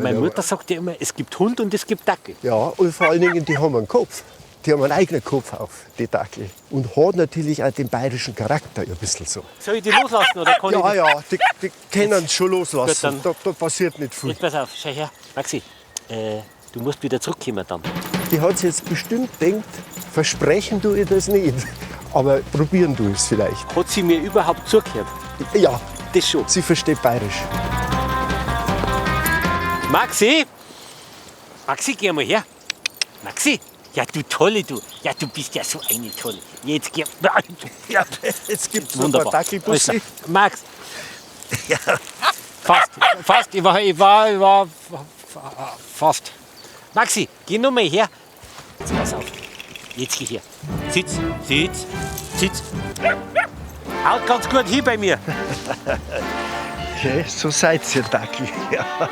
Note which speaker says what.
Speaker 1: Meine Mutter sagt ja immer, es gibt Hund und es gibt Dackel.
Speaker 2: Ja, und vor allen Dingen, die haben einen Kopf. Die haben einen eigenen Kopf auf, die Dackel. Und hat natürlich auch den bayerischen Charakter ein bisschen so.
Speaker 1: Soll ich die loslassen oder kann
Speaker 2: Ja,
Speaker 1: ich
Speaker 2: ja, die können schon loslassen.
Speaker 1: Gut, dann-
Speaker 2: Da passiert nicht viel.
Speaker 1: Jetzt pass auf, schau her. Maxi, du musst wieder zurückkommen dann.
Speaker 2: Die hat sich jetzt bestimmt gedacht, versprechen tue ich das nicht. Aber probieren tue ich es vielleicht.
Speaker 1: Hat sie mir überhaupt zugehört?
Speaker 2: Ja,
Speaker 1: Das schon.
Speaker 2: sie versteht bayerisch.
Speaker 1: Maxi! Maxi, geh mal her. Maxi! Ja, du Tolle, du. Ja, du bist ja so eine Tolle. Jetzt geh.
Speaker 2: Ja, jetzt gibt es noch ein paar
Speaker 1: Wunderbar.
Speaker 2: Dackelbussi.
Speaker 1: Alles klar. Max! Ja. Fast, fast. Ich war fast. Maxi, geh nur mal her. Jetzt pass auf. Jetzt geh her. Sitz, sitz, sitz. Haut ganz gut hin bei mir.
Speaker 2: Okay, so seid ihr, Dackel. Ja.